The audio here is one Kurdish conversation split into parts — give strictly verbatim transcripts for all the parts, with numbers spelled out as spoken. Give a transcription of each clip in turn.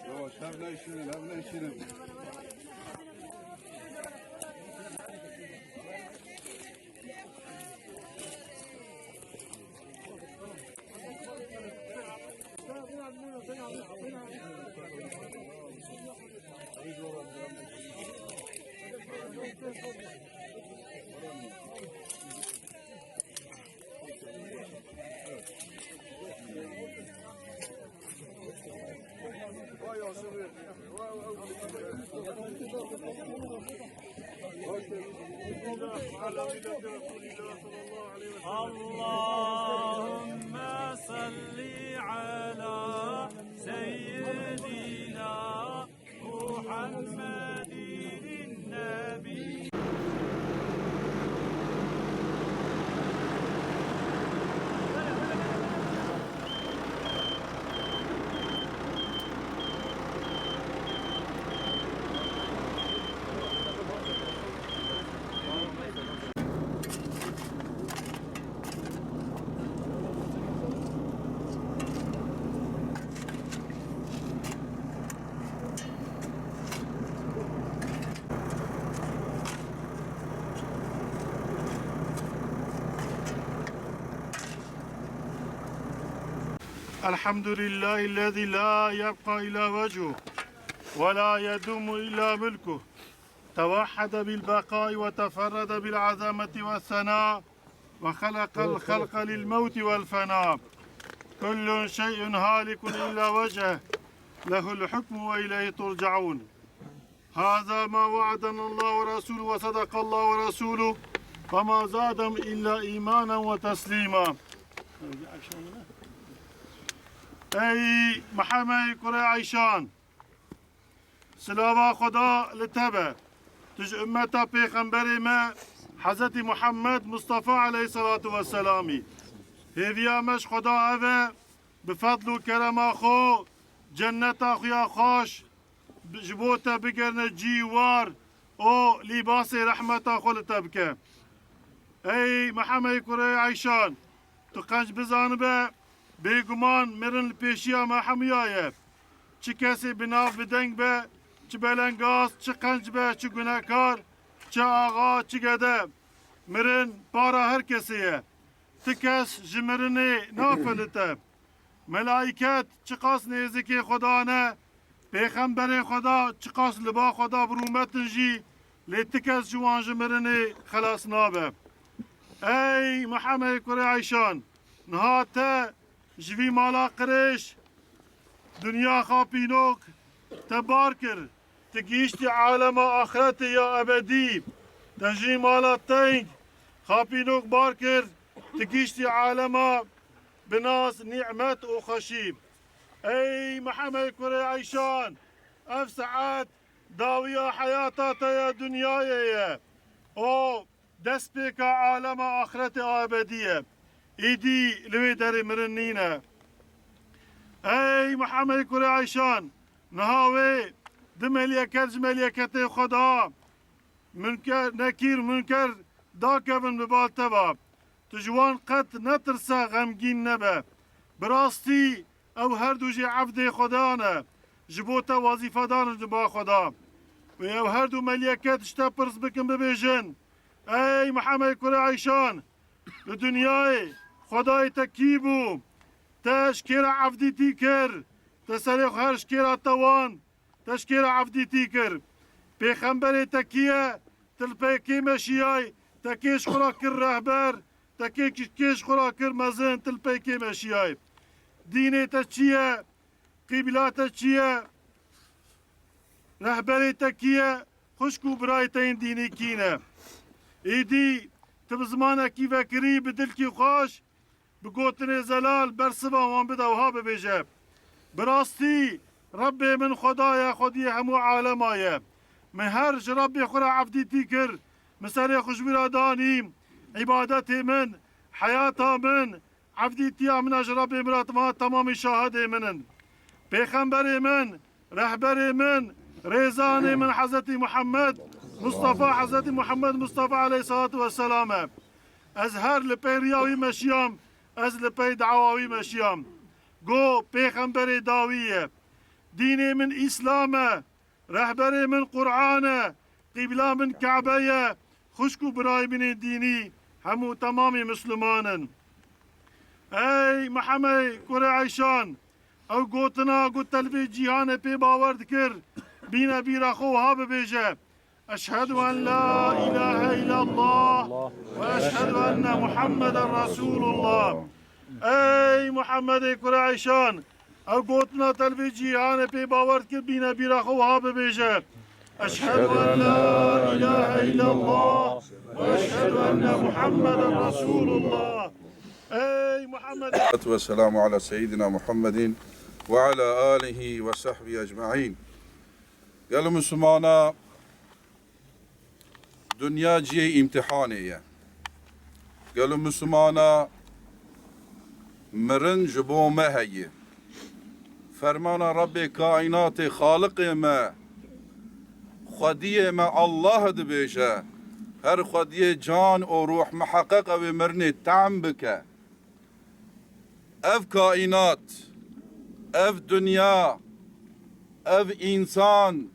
Yavaş, hev neyşînin, hev neyşînin. اللهم صل على سيدنا محمد النبي. الحمد لله الذي لا يبقى إلا وجهه ولا يدوم إلا ملكه، توحد بالبقاء وتفرد بالعظمة والثناء، وخلق الخلق للموت والفناء. كل شيء هالك إلا وجهه، له الحكم وإليه ترجعون. هذا ما وعدنا الله ورسوله وصدق الله ورسوله وما زادهم إلا إيمانا وتسليما. Ey Mihemmed kurê Eyşan, silava Xweda li te be. Tu ji ummeta Pêxemberê me Hezretî Muhammed Mustafa aleyhissalatu vesselam î. Hêviya me ji Xweda ev e, bi fedl û kerema xwe cenneta xwe ya xweş ji bo te bigerine cî war û lîbasê rehmeta xwe li te bike. Ey Mihemmed kurê Eyşan, tu qenc bizanibe, bêguman mirin li pêşiya me hemiya ye. Çi kesê bi nav bi deng be, çi belengaz, çi qenc be, çi gunehkar, çi axa, çi gede. Mirin para her kesê ye. Ti kes ji mirinê nafelite. Melayket çiqas nêzikê Xweda ne, pêxemberê Xweda çiqas li ba Xweda bi rûmet in jî, lê ti kes ji wan ji mirinê xelas nabe. Ey Mihemmed kurê Eyşan, niha te ji vî mala qirêj, dinya xapînok te bar kir, tu gihîştî alema axretê ya ebedî. Te jî mala teng, xapînok bar kir, tu gihîştî alema bi nas, nîmet û xweşî. Ey Mihemmed kurê Eyşan, ev saet dawiya heyata te ya dinyayê ye. O destpêka alema axretê a ebedî ye. Îdî li wê derê mirin nîne. Ey Mihemmed kurê Eyşan, niha wê du meliyeket ji meliyeketê Xweda, Munker, Nekîr, Munker dakevin bi bal te ve. Tu ji wan qet netirse, xemgîn nebe. Bi rastî ew her du jî evdê Xweda ne. Ji bo te wezîfedar in di ba Xweda. Wê ew her du meliyeket ji te pirs bikin, bibêjin, Ey Mihemmed kurê Eyşan, li dinyayê Xwedayê te kî bû? Te ji kê re evdîtî kir? Te serê xwe her ji kê re tewand? Te ji kê re evdîtî kir? Pêxemberê te kî ye? Ti li pey kê meşiyay? Te kê ji xwe re kir rehber? Te kê, kê ji xwe re kir mezin? Ti li pey kê meşiyay? Dînê te çi ye? Qîbla te çi ye? Rehberê te kî ye? Xwişk û birayê te yên dînî kî ne? Êdî tu bi zimanekî vekirî, bi dilkî xweş, bi gotinê zelal bersiva wan bide, wiha bibêje, Bi rastî Rebbê min Xweda ye, Xwediyê hemû alema ye. Min her ji Rebbê xwe re evdîtî kir, min serê xwe ji wî re danî, îbadetê min, heyata min, evdîtiya min a ji Rebbê min re, va temamî şahidê min in. Pêxemberê min, rehberê min, rêzanê min Hezretî Muhammed Mustafa, Hezretî Muhammed Mustafa aleyhissalatu vesselam e. Ez her li pey riya wî meşiyam, ez li pey dawa wî meşiyam. Go pêxemberê dawî ye. Dînê min Îslam e. Rehberê min Qur'an e. Qîbla min Kebe ye. Xwişk û birayê min ê dînî hemû temamê Misliman in. Ey Mihemedê kurê Eyşan, ew gotina ku telvê cîhanê pê bawer dikir, bîne bîra xwe wiha bibêje, Eşhedü en la ilahe illallah ve eşhedü enne Muhammeden Resulullah. Ey Muhammedê kurê Eyşan, ew gotina telvê cîhanê pê bawer dikir, bîne bîra xwe wiha bibêje, Eşhedü en la ilahe illallah ve eşhedü enne Muhammeden Resulullah. Ey Muhammed. Ve selamu ala seyyidina Muhammedin ve ala alihi ve sahbihi ecmaîn. Gelo Mislimana, dinya cihê îmtihanê ye. Gelo Mislimana, mirin ji bo me heye. Fermana Rebbê kaînatê, Xaliqê me, Xwediyê me Allah dibêje, her xwediyê can û ruh miheqeq ew ê mirinê tehm bike. Ev kaînat, ev dinya, ev însan,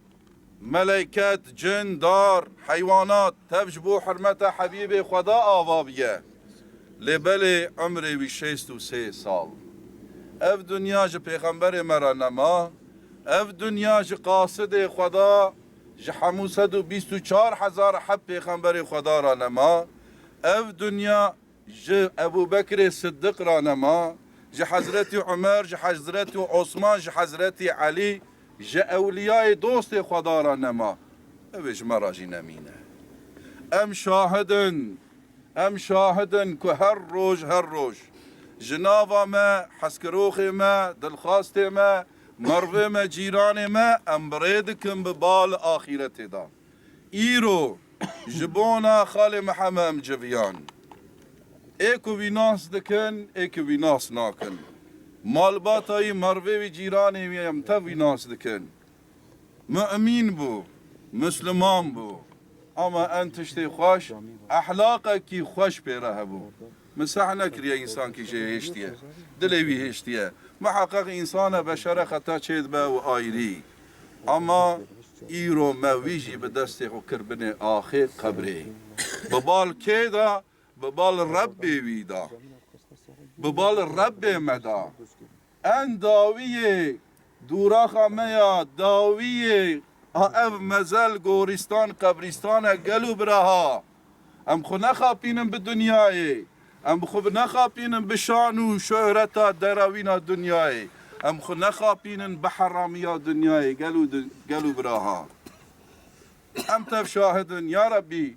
meleyket, cin, dar, heywanat, tev ji bo hurmeta Hebîbê Xweda ava biye. Lê belê umrê wî şêst û sê sal. Ev dinya ji pêxemberê me re nema. Ev dinya ji qasidê Xweda, ji hemû sed û bîst û çar hezar heb pêxemberê Xweda re nema. Ev dinya ji Ebû Bekrê Siddiq re nema, ji Hezretî Umer, ji Hezretî Osman, ji Hezretî Elî, ji ewliyayê dostê Xweda re nema. Ew ê ji me re jî nemîne. Em şahid in, em şahid in ku her roj, her roj ji nava me, hezkiroxê me, dilxwastê me, mervê me, cîranê me, em bi rê dikin bi bal axîretê de. Îro ji bona Xalê Mihemed em civiyan. Ê ku wî nas dikin, ê ku wî nas nakin. Malbata wî, mervê wî, cîranê wî em tev wî nas dikin. Mu'mîn bû, Misliman bû. Ama en tiştê xweş, ehlaqekî xweş pê re hebû. Min seh nekiriye însankî jê hêştiye. Dilê wî hêştiye. Miheqeq însan e, beşer e, xeta çêdibe û ayrî. Ama îro me wî jî bi destê xwe kir binê axê qebrê. Bi bal kê de? Bi bal Rebbê wî de. Bi bal Rebbê me de. En dawiyê dûraxa me ya dawiyê a ev mezel gorîstan, qebrîstan e, gel û biraha. Em xwe nexapînin bi dinyayê. Em xwe nexapînin bi şan û şohreta derawîna dinyayê. Em xwe nexapînin bi heramiya dinyayê. Gel û di-, gel û biraha. Em tev şahid in, ya Rebbî,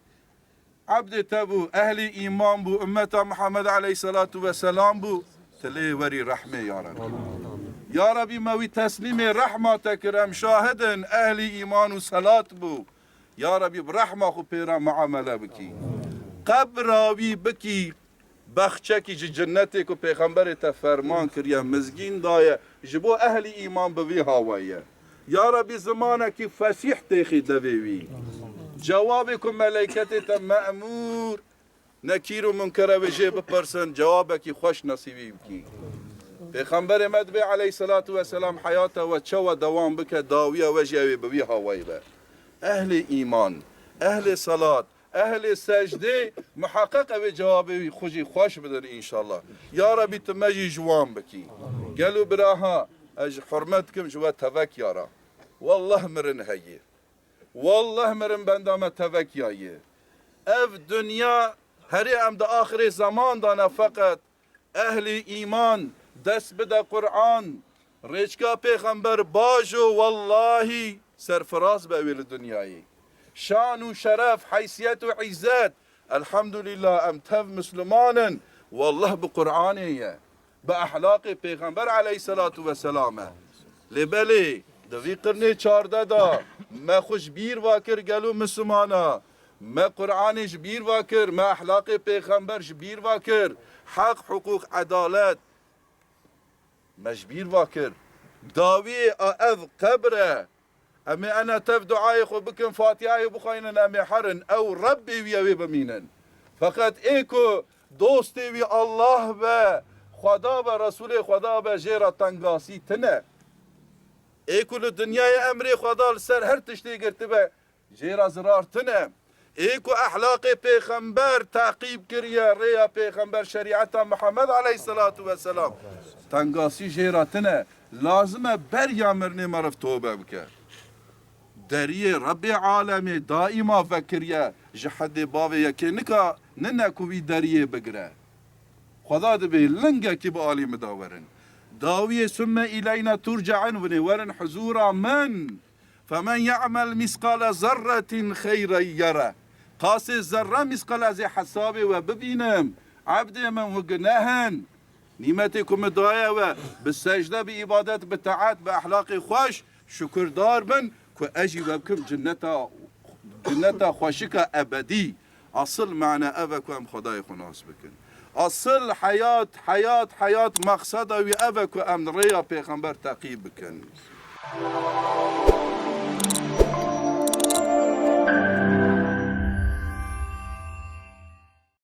ebdê te bû, ehlî îman bû, ummeta Mihemed aleyhisselatu vesselam bû, tu lê werî rehmê, ya Rebbî. Ya Rebbî, me wî teslîmê rehma te kir, em şahid in, ehlî îman û selat bû. Ya Rebî, bi rehma xwe pê re muamele bikî. Qebra wî bikî bexçekî ji cinnetê ku Pêxemberê te ferman kiriye, mizgîn daye, ji bo ehlî îman bi vî hawayî ye. Ya Rebî, zimanekî fesîh têxî devê wî. Cewabê ku meleyketê te me'mûr Nekîr û Munker ew ê jê bipirsin, cewabekî xweş nesîbî bikî. Pêxemberê me dibê aleyhisselatu vesselam heyata we çawa dewam bike, dawiya we jî ew ê bi wî hawayî be. Ehlê îman, ehlê selat, ehlê secdê muheqeq ew ê cewabê wî xwe jî xweş bidin înşallah. Ya Rebî tu me jî ji wan bikî. Gelo biraha, ez ji hurmet dikim ji we tevek yara. Wallah mirin heye. Wallah mirin benda me tevekiya ye. Ev dinya herê em di axirê zeman de ne, feqet ehlî îman dest bide Qur'an, rêçka Pêxember bajo, wallahî serfiraz be wê li dinyayê. Şan û şeref, heysiyet û îzzet, elhamdulillah em tev Misliman in, wallah bi Qur'anê ye. Bi ehlaqê Pêxember aleyhisselatu vesselam e. Lê belê, di vî qirnê çardeh de me xwe ji bîr va kir gelo Mislimana. Me Qur'anê ji bîr va kir, me ehlaqê Pêxember ji bîr va kir. Heq, hiqûq, edalet me ji bîr va kir. Dawiyê a ev qebr e. Em ê ene tev duayê xwe bikin, Fatihayê bixwînin, em ê herin. Ew Rebbê wî ew ê bimînin. Feqet ê ku dostê wî Allah be, Xweda be, Resûlê Xweda be, jê re tengasî tine. Ê ku li dinyayê emrê Xweda li ser her tiştê girtibe, jê re zirar tine. Ê ku ehlaqê pêxember teqîb kiriye, rêya pêxember, şerîeta Muhammed aleyhisselatu vesselam, tengasî jê re tine. Lazim e beriya mirinê meriv tobe bike. Deriyê Rebbê alemê daîma vekiriye, ji hedê bavê yekê nika nine ku wî deriyê bigire. Xweda dibê lingekî bi alî min de werin. Dawiyê summe îleyna turce'in, winê werin huzûra min. Femen ye'mel mîsqale zerretin xeyren yere. Qasê zerre mîsqal ez ê hesabê we bibînim. Ebdê min, wi guneh in. Nîmetê ku min daye we, bi secde, bi îbadet, bi taet, bi ehlaqê xweş, şukurdar bin ku ez jî we bikim cinneta, cinneta xweşika ebedî. Asil mane ev e ku em Xwedayê xwe nas bikin. Asil heyat, heyat, heyat, mexseda wî ev e ku em rêya pêxember teqîb bikin.